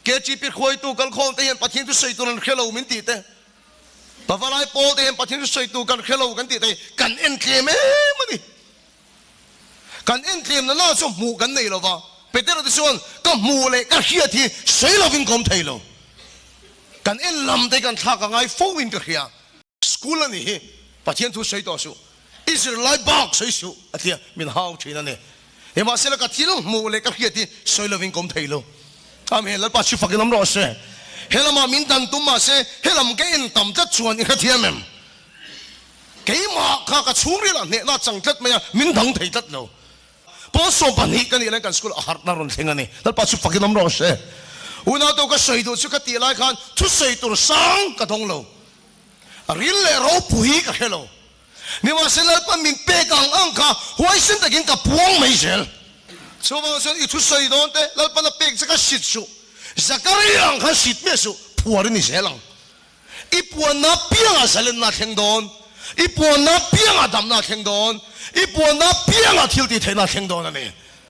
KGP hruaitu kalkhawm te hian Pathian chu sawi tur an hre lo min tih te, Pavalai pawl te hian Pathian chu sawi tur kan hre lo kan tih te hi kan en tlem em a ni. Kan en tlem na na chu hmuh kan nei lo va, Petera te chuan ka hmuh leh ka hriat hi sawi lovin ka awm thei lo. Kan en lam te hi kan thlak a ngai fo in ka hria. School a nih hi, Pathian thu sawi tawh suh, i zirlai bak sawi suh a tia min hau thin a ni. Nimahsela ka thil hmuh leh ka hriat hi sawi lovin ka awm thei lo. Amen, Lalpa chu fakin awm rawh se. He lamah min dan tum mahse he lam ka en tam tlat chuan i hrethiam em? Keimah kha ka chhungrilah hnehna chang tlat mai a, min dang thei tlat lo. Pawl 12 ka nih laiin kan school a harhna rawn thleng a ni. Lalpa chu fakin awm rawh se. Unau ka sawi duh chu ka tih lai khan thusawi tur sang ka dawng lo. Ril leh ropui ka hre lo. Nimahse Lalpa min pek ang ang kha huaisen takin ka puang mai zel. Chuvang chuan i thusawi dawn te Lalpan a pek che kha sit suh. Zakaria ang khan sit miah suh, phuar i ni zel ang. I puanna piangah zalenna a thleng dawn, i puanna piangah damna a thleng dawn, i puanna piangah thil tih theihna a thleng dawn a ni.